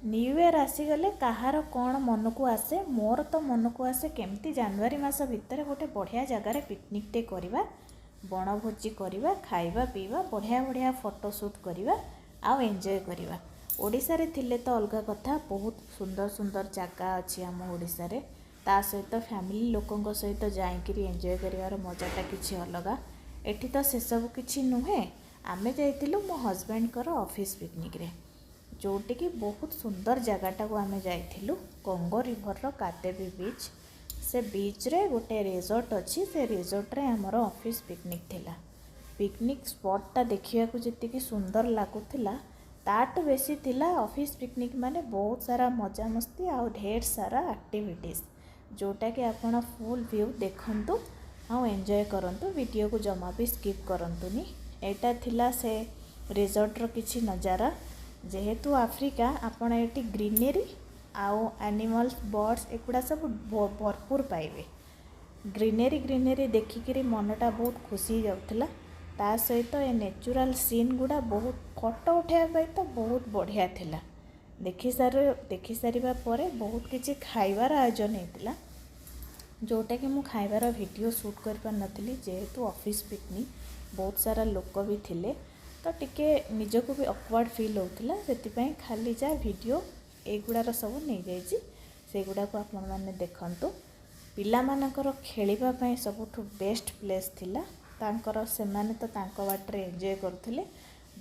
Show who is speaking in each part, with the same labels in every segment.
Speaker 1: New year ଆସିଗଲେ କାହାର କ'ଣ ମନକୁ ଆସେ? ମୋର ତ ମନକୁ ଆସେ, କେମିତି ଜାନୁଆରୀ ମାସ ଭିତରେ ଗୋଟେ ବଢ଼ିଆ ଜାଗାରେ ପିକନିକ୍ଟେ କରିବା, ବଣଭୋଜି କରିବା, ଖାଇବା ପିଇବା, ବଢ଼ିଆ ବଢ଼ିଆ ଫଟୋ ସୁଟ୍ କରିବା ଆଉ ଏନ୍ଜୟ କରିବା। ଓଡ଼ିଶାରେ ଥିଲେ ତ ଅଲଗା କଥା। ବହୁତ ସୁନ୍ଦର ସୁନ୍ଦର ଜାଗା ଅଛି ଆମ ଓଡ଼ିଶାରେ। ତା ସହିତ ଫ୍ୟାମିଲି ଲୋକଙ୍କ ସହିତ ଯାଇକିରି ଏନ୍ଜୟ କରିବାର ମଜାଟା କିଛି ଅଲଗା। ଏଠି ତ ସେସବୁ କିଛି ନୁହେଁ। ଆମେ ଯାଇଥିଲୁ ମୋ ହଜବେଣ୍ଡଙ୍କର ଅଫିସ୍ ପିକନିକ୍ରେ, ଯେଉଁଠିକି ବହୁତ ସୁନ୍ଦର ଜାଗାଟାକୁ ଆମେ ଯାଇଥିଲୁ, କଙ୍ଗୋ ରିଭରର କାଦେବି ବିଚ୍। ସେ ବିଚ୍ରେ ଗୋଟେ ରିଜର୍ଟ ଅଛି। ସେ ରିଜର୍ଟରେ ଆମର ଅଫିସ୍ ପିକନିକ୍ ଥିଲା। ପିକନିକ୍ ସ୍ପଟ୍ଟା ଦେଖିବାକୁ ଯେତିକି ସୁନ୍ଦର ଲାଗୁଥିଲା, ତାଠୁ ବେଶୀ ଥିଲା ଅଫିସ୍ ପିକନିକ୍ ମାନେ ବହୁତ ସାରା ମଜାମସ୍ତି ଆଉ ଢେର ସାରା ଆକ୍ଟିଭିଟିସ୍, ଯେଉଁଟାକି ଆପଣ ଫୁଲ୍ ଭ୍ୟୁ ଦେଖନ୍ତୁ ଆଉ ଏନ୍ଜୟ କରନ୍ତୁ। ଭିଡ଼ିଓକୁ ଜମା ବି ସ୍କିପ୍ କରନ୍ତୁନି। ଏଇଟା ଥିଲା ସେ ରିଜର୍ଟର କିଛି ନଜାରା। ଯେହେତୁ ଆଫ୍ରିକା, ଆପଣ ଏଠି ଗ୍ରିନେରୀ ଆଉ ଆନିମଲ୍ସ, ବର୍ଡ଼ସ୍ ଏଗୁଡ଼ା ସବୁ ଭରପୁର ପାଇବେ। ଗ୍ରିନେରୀ ଗ୍ରିନେରୀ ଦେଖିକିରି ମନଟା ବହୁତ ଖୁସି ହେଇଯାଉଥିଲା। ତା ସହିତ ଏ ନେଚୁରାଲ୍ ସିନ୍ ଗୁଡ଼ା ବହୁତ ଫଟୋ ଉଠାଇବା ପାଇଁ ତ ବହୁତ ବଢ଼ିଆ ଥିଲା। ଦେଖିସାରିବା ପରେ ବହୁତ କିଛି ଖାଇବାର ଆୟୋଜନ ହେଇଥିଲା, ଯେଉଁଟାକି ମୁଁ ଖାଇବାର ଭିଡ଼ିଓ ସୁଟ୍ କରିପାରିନଥିଲି। ଯେହେତୁ ଅଫିସ୍ ପିକନିକ୍, ବହୁତ ସାରା ଲୋକ ବି ଥିଲେ, ତ ଟିକେ ନିଜକୁ ବି ଅକ୍ୱାର୍ଡ଼ ଫିଲ୍ ହେଉଥିଲା। ସେଥିପାଇଁ ଖାଲି ଯାହା ଭିଡ଼ିଓ ଏଇଗୁଡ଼ାର ସବୁ ନେଇଯାଇଛି, ସେଇଗୁଡ଼ାକୁ ଆପଣମାନେ ଦେଖନ୍ତୁ। ପିଲାମାନଙ୍କର ଖେଳିବା ପାଇଁ ସବୁଠୁ ବେଷ୍ଟ ପ୍ଲେସ୍ ଥିଲା ତାଙ୍କର। ସେମାନେ ତ ତାଙ୍କ ବାଟରେ ଏନ୍ଜୟ କରୁଥିଲେ।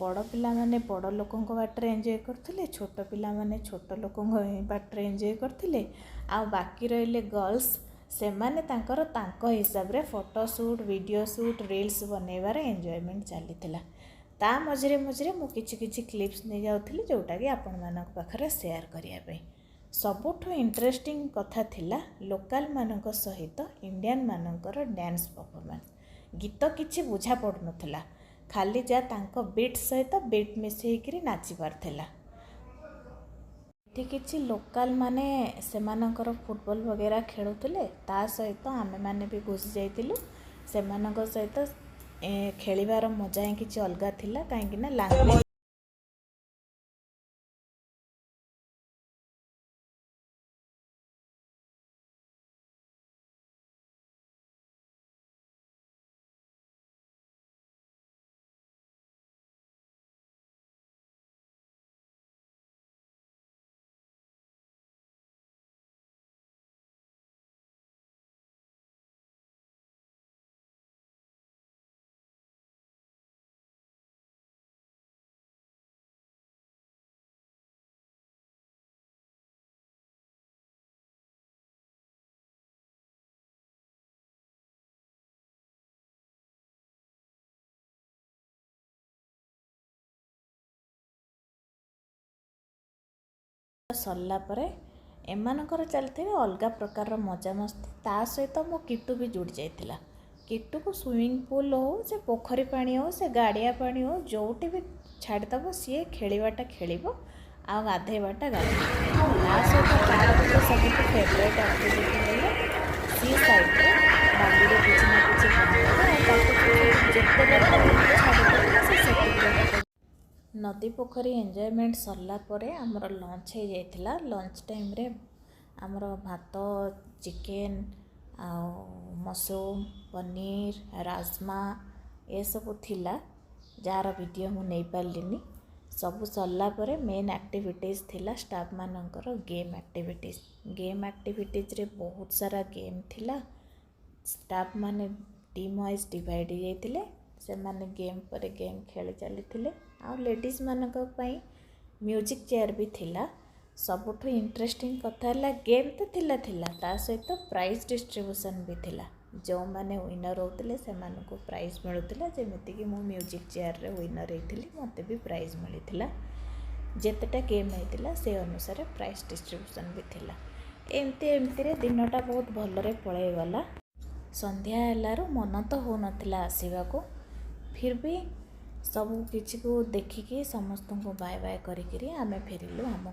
Speaker 1: ବଡ଼ ପିଲାମାନେ ବଡ଼ ଲୋକଙ୍କ ବାଟରେ ଏନ୍ଜୟ କରୁଥିଲେ, ଛୋଟ ପିଲାମାନେ ଛୋଟ ଲୋକଙ୍କ ବାଟରେ ଏନ୍ଜୟ କରୁଥିଲେ, ଆଉ ବାକି ରହିଲେ ଗର୍ଲସ, ସେମାନେ ତାଙ୍କର ତାଙ୍କ ହିସାବରେ photo shoot, video shoot, reels ବନେଇବାରେ ଏନ୍ଜୟମେଣ୍ଟ ଚାଲିଥିଲା। ତା ମଝିରେ ମଝିରେ ମୁଁ କିଛି କିଛି କ୍ଲିପ୍ସ ନେଇଯାଉଥିଲି, ଯେଉଁଟାକି ଆପଣମାନଙ୍କ ପାଖରେ ସେୟାର କରିବା ପାଇଁ। ସବୁଠୁ ଇଣ୍ଟରେଷ୍ଟିଂ କଥା ଥିଲା ଲୋକାଲମାନଙ୍କ ସହିତ ଇଣ୍ଡିଆନମାନଙ୍କର ଡ୍ୟାନ୍ସ ପରଫର୍ମାନ୍ସ। ଗୀତ କିଛି ବୁଝା ପଡ଼ୁନଥିଲା, ଖାଲି ଯାହା ତାଙ୍କ ବିଟ୍ ସହିତ ବିଟ୍ ମିଶେଇକିରି ନାଚି ପାରୁଥିଲା। ଏଠି କିଛି ଲୋକାଲ ମାନେ ସେମାନଙ୍କର ଫୁଟବଲ୍ ବଗେରା ଖେଳୁଥିଲେ। ତା ସହିତ ଆମେମାନେ ବି ଘୁସି ଯାଇଥିଲୁ ସେମାନଙ୍କ ସହିତ। ଖେଳିବାର ମଜା ହିଁ କିଛି ଅଲଗା ଥିଲା, କାହିଁକି ନା ଲାଙ୍ଗୁଏଜ୍ ସରିଲା ପରେ ଏମାନଙ୍କର ଚାଲିଥିଲା ଅଲଗା ପ୍ରକାରର ମଜାମସ୍ତି। ତା ସହିତ ମୋ କିଟୁ ବି ଯୋଡ଼ି ଯାଇଥିଲା। କିଟୁକୁ ସୁଇମିଂ ପୁଲ୍ ହଉ, ସେ ପୋଖରୀ ପାଣି ହଉ, ସେ ଗାଡ଼ିଆ ପାଣି ହଉ, ଯେଉଁଠି ବି ଛାଡ଼ିଦେବ, ସିଏ ଖେଳିବାଟା ଖେଳିବ ଆଉ ଗାଧେଇବାଟା ଗାଧେଇବ। ତା ସହିତ ତାର ଗୋଟେ ସବୁଠୁ ଫେଭରାଇଟ୍ ଆକ୍ଟିଭିଟି ହେଲା ସି ସାଇଡ଼୍ରେ ବାଲିରେ କିଛି ନା କିଛି ବନେଇବା। ଆଉ ତାକୁ ଯେତେ ଛାଡ଼ିଦେବ, ସେ ସେତିକି। ନଦୀ ପୋଖରୀ ଏନ୍ଜୟମେଣ୍ଟ ସରିଲା ପରେ ଆମର ଲଞ୍ଚ ହେଇଯାଇଥିଲା। ଲଞ୍ଚ ଟାଇମ୍ରେ ଆମର ଭାତ, ଚିକେନ୍ ଆଉ ମସରୁମ୍, ପନିର, ରାଜମା ଏସବୁ ଥିଲା, ଯାହାର ଭିଡ଼ିଓ ମୁଁ ନେଇପାରିଲିନି। ସବୁ ସରିଲା ପରେ ମେନ୍ ଆକ୍ଟିଭିଟିଜ୍ ଥିଲା ଷ୍ଟାଫ୍ମାନଙ୍କର ଗେମ୍ ଆକ୍ଟିଭିଟିଜ୍। ଗେମ୍ ଆକ୍ଟିଭିଟିଜ୍ରେ ବହୁତ ସାରା ଗେମ୍ ଥିଲା। ଷ୍ଟାଫ୍ମାନେ ଟିମ୍ ୱାଇଜ୍ ଡିଭାଇଡ଼ ହେଇଯାଇଥିଲେ। ସେମାନେ ଗେମ୍ ପରେ ଗେମ୍ ଖେଳି ଚାଲିଥିଲେ ଆଉ ଲେଡ଼ିଜ୍ମାନଙ୍କ ପାଇଁ ମ୍ୟୁଜିକ୍ ଚେୟାର ବି ଥିଲା। ସବୁଠୁ ଇଣ୍ଟରେଷ୍ଟିଂ କଥା ହେଲା, ଗେମ୍ ତ ଥିଲା ଥିଲା, ତା ସହିତ ପ୍ରାଇଜ୍ ଡିଷ୍ଟ୍ରିବ୍ୟୁସନ୍ ବି ଥିଲା। ଯେଉଁମାନେ ୱିନର୍ ହେଉଥିଲେ, ସେମାନଙ୍କୁ ପ୍ରାଇଜ୍ ମିଳୁଥିଲା। ଯେମିତିକି ମୁଁ ମ୍ୟୁଜିକ୍ ଚେୟାରରେ ୱିନର୍ ହେଇଥିଲି, ମୋତେ ବି ପ୍ରାଇଜ୍ ମିଳିଥିଲା। ଯେତେଟା ଗେମ୍ ହେଇଥିଲା, ସେ ଅନୁସାରେ ପ୍ରାଇଜ୍ ଡିଷ୍ଟ୍ରିବ୍ୟୁସନ୍ ବି ଥିଲା। ଏମିତି ଏମିତିରେ ଦିନଟା ବହୁତ ଭଲରେ ପଳେଇଗଲା। ସନ୍ଧ୍ୟା ହେଲାରୁ ମନ ତ ହେଉନଥିଲା ଆସିବାକୁ, ଫିର୍ ବି ସବୁ କିଛିକୁ ଦେଖିକି ସମସ୍ତଙ୍କୁ ବାଏ ବାଏ କରିକିରି ଆମେ ଫେରିଲୁ ଆମ